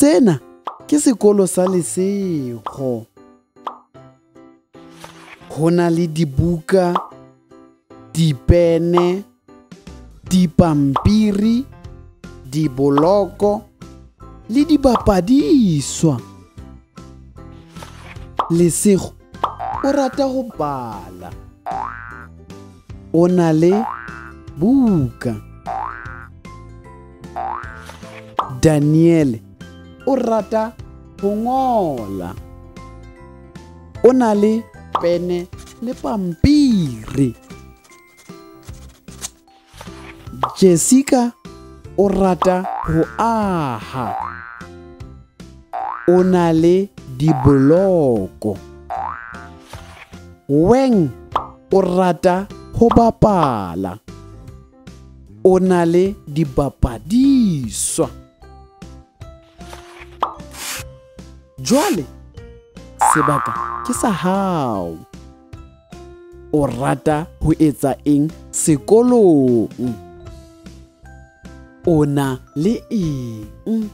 Sena ke sekolo sa Lesego. Ho na le dibuka, dipene, dipampiri, diboloko le dibapadiswa. Lesego o rata ho bala. O na le buka. Daniel o rata ho ngola. O na le pene le pampiri. Jessica o rata ho aha. O na le diboloko. Weng o rata ho bapala. O na le dibapadiswa. Jwale sebaka ke sa hao. O rata ho etsa eng sekolong? O na le eng?